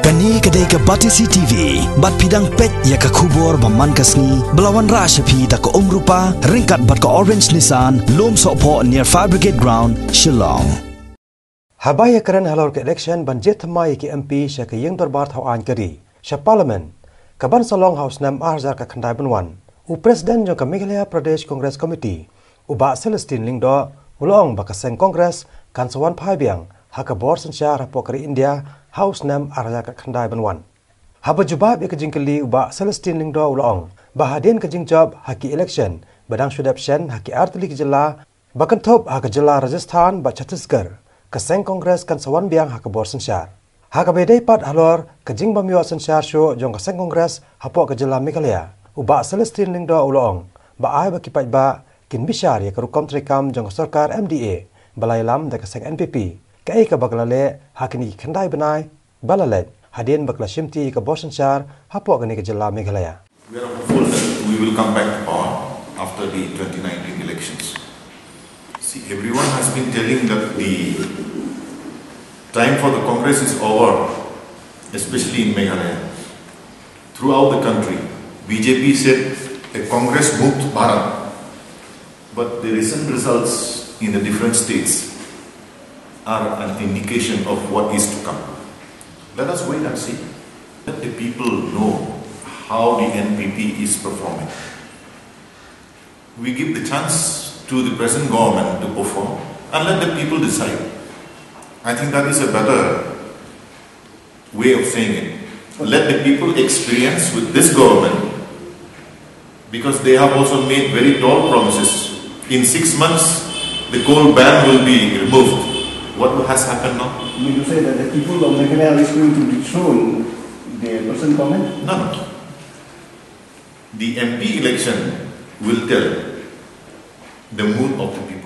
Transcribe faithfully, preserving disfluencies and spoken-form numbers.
Kane ka dei ka Batesi T V, bad phi dang peit ïa ka khubor ba man ka sngi, ba la wanrah sha phi da ka Umrupa, ryngkat bad ka Orange Nissan, Lumsohphoh near Fire Brigade Ground, Shillong. Haba ïakren halor ka election ban jied thymmai ïa ki M P sha ka ïing dorbar thaw aiñ ka ri, sha Parliament, ka ban sa long ha u snem ar hajar khatkhyndai ban wan, u President jong ka Meghalaya Pradesh Congress Committee, u Bah Celestine Lyngdoh, u la ong ba ka seng Congress kan sa wan phai biang ha ka bor synshar hapoh ka ri India ha u snem ar hajar khatkhyndai ban wan. Haba jubab ïa ka jingkylli, u Bah Celestine Lyngdoh u la ong ba hadien ka jingjop ha ki election ba dang shu dep shen ha ki artylli ki jylla, ba kynthup ha ka jylla Rajasthan bad Chhattisgarh, ka seng Congress kan sa wan biang ha ka bor synshar. Ha kaba ïadei pat halor ka jingbym ïoh synshar shuh jong ka seng Congress hapoh ka jylla Meghalaya, u Bah Celestine Lyngdoh u la ong ba ai ba ki paidbah kin bishar ïa ka rukom treikam jong ka sorkar M D A ba la ïalam da ka seng N P P, kaei kaba ka la leh ha kine ki khyndai bnai ba la leit hadien ba ka la shimti ïa ka bor synshar hapoh kane ka jylla Meghalaya. We are hopeful that we will come back to power after the twenty nineteen elections. See, everyone has been telling that the time for the Congress is over, especially in Meghalaya. Throughout the country, B J P said a Congress Mukt Bharat, but the recent results in the different states are an indication of what is to come. Let us wait and see. Let the people know how the N P P is performing. We give the chance to the present government to perform and let the people decide. I think that is a better way of saying it. Let the people experience with this government, because they have also made very tall promises. In six months, the coal ban will be removed. What has happened now? You mean to say that the people of Meghalaya are going to dethrone the present government? No, no. The M P election will tell the mood of the people.